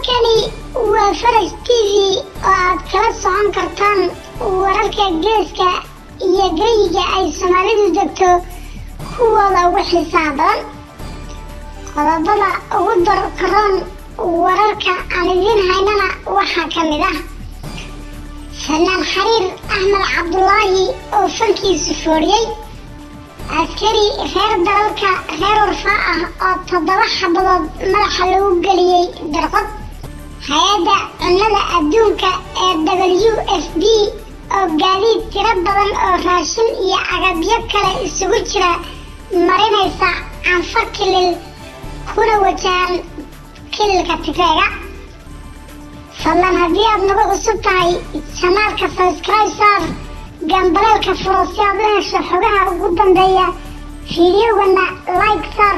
Halkani waa Faraj TV oo aad kala socon kartaan wararka geeska iyo geyiga ay Soomaalidu degto kuwooda ugu xiisaha badan. Qodobada ugu darkaroon wararka aan idiin haynana waxaa ka mid ah fanaan Xariir Axmed Cabdulaahi oo fankiisu fooriyey, askari reer dalalka reer Warfaa ah oo 7 xabadood madaxa lagu geliyey Birqod, hay-adda cunnada adduunka ee WFP oo gaadiid tiro badan oo raashin iyo agabyo kale isugu jira marinaysa Canfar Kilil kuna wajahan kililka Tigreega. Fadlan haddii aad nagu cusub tahay channelka, subscribe saar, gambaleelka furo si aad u hesho xogaha ugu dambeeya. Fiidiyowgana like saar,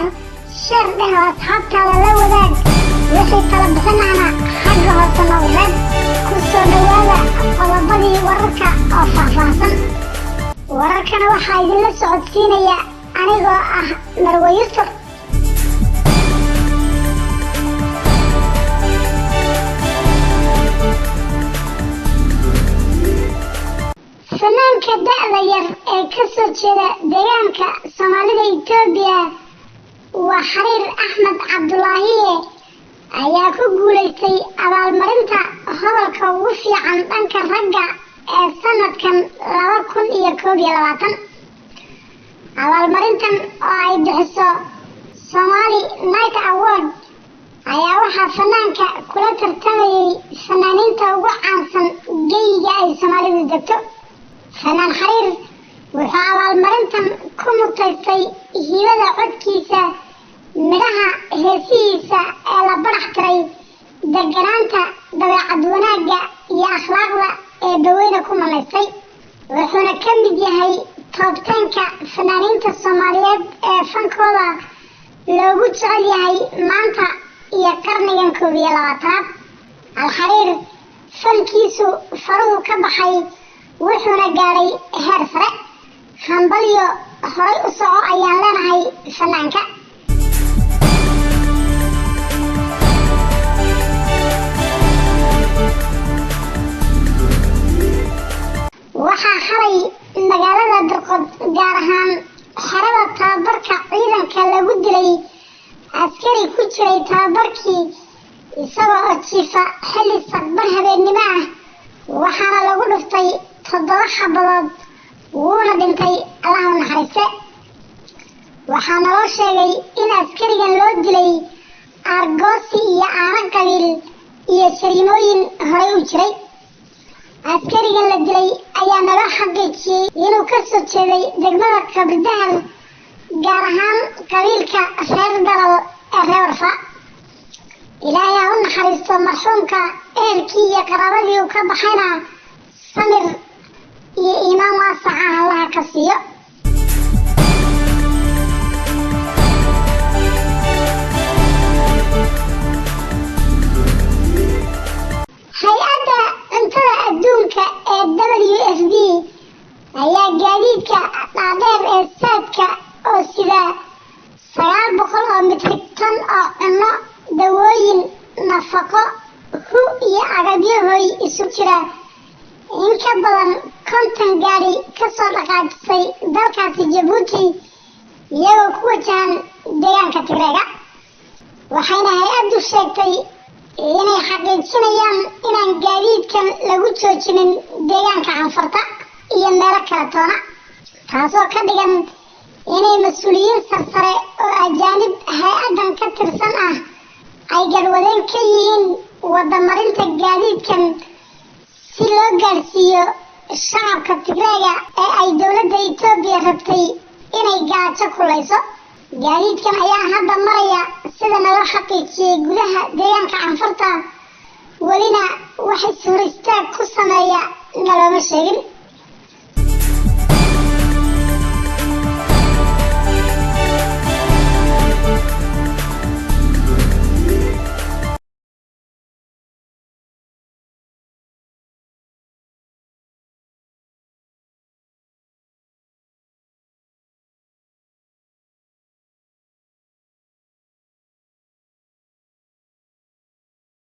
share dheh oo asxaabtaada la wadaag. Wixii tala bixinahna xagga hoose noogu reeb. Ku soo dhowaada qodobadii wararka oo faahfaahsan. Wararkana waxaa idinla socodsiinaya anigoo ah Marwe Yusur. Fanaanka da'da yar ee ka soo jeeda deegaanka Soomaalida Itoobiya waa Xariir Axmed Cabdulaahiye ayaa ku guulaystay abaalmarinta hodolka ugu fiican dhanka ragga ee sanadkan 2021. Abaalmarintan oo ay bixiso Somali Night Award ayaa waxaa fanaanka kula tartamayay fanaaniinta ugu caansan geyiga ay Soomaalidu degto. Fanaan Xariir wuxuu abaalmarintan ku mutaystay hibada codkiisa, midhaha heesihiisa ee la barax tiray, deganaanta, dabeecad wanaagga iyo akhlaaqda ee baweyne ku manaystay. Wuxuuna ka mid yahay toobtaanka fanaaniinta Soomaaliyeed ee fankooda loogu jecel yahay maanta iyo qarnigan 21aad. Alxariir fankiisu faruhu ka baxay, wuxuuna gaadhay heer sare. Hambalyo, horay u soco ayaan leenahay fanaanka. Waxaa xalay magaalada Birqod, gaar ahaan xerada tababarka ciidanka, lagu dilay askari ku jiray tababarkii isagoo oo jiifa xilli saqbar habeennimo ah, waxaana lagu dhuftay 7 xabadood, wuuna dhintay, Allah u naxariiste. Waxaa naloo sheegay in askarigan loo dilay aargoosi iyo aano qabiil iyo shariimooyin horay u jiray. Askarigan la dilay ayaa naloo xaqiijiyey inuu ka soo jeeday degmada Qabridahar, gaar ahaan qabiilka reer Dalal ee reer Warfa. Ilaahay ha u naxariisto marxuumka, ehelkii iyo qaraabadii uu ka baxayna samir iyo iimaan waasaca Allaha ka siiyo. Hay-adda cuntada adduunka ee WFP ayaa gaadiidka dhaadheer ee saadka oo sida 900 oo mitrik tan oo cunno, dawooyin, nafaqo, hu iyo agabyo hoy isu jira in ka badan 50 gaadhi ka soo dhaqaajisay dalkaasi Jabuuti, iyagoo ku wajahan deegaanka Tigreega. Waxayna hay-addu sheegtay inay xaqiijinayaan inaan gaadiidkan lagu joojinin deegaanka Canfarta iyo meelo kala toona, taasoo ka dhigan inay mas-uuliyiin sarsare oo ajaanib hay-addan ka tirsan ah ay garwadeen ka yihiin wadamarinta gaadiidkan si loo gaadhsiiyo shacabka Tigreega ee ay dowladda Itoobiya rabtay inay gaajo kulayso. Gaadiidkan ayaa hadda maraya, sida naloo xaqiijiyey, gudaha deegaanka Canfarta, welina wax is-hor istaag ku sameeya nalooma sheegin.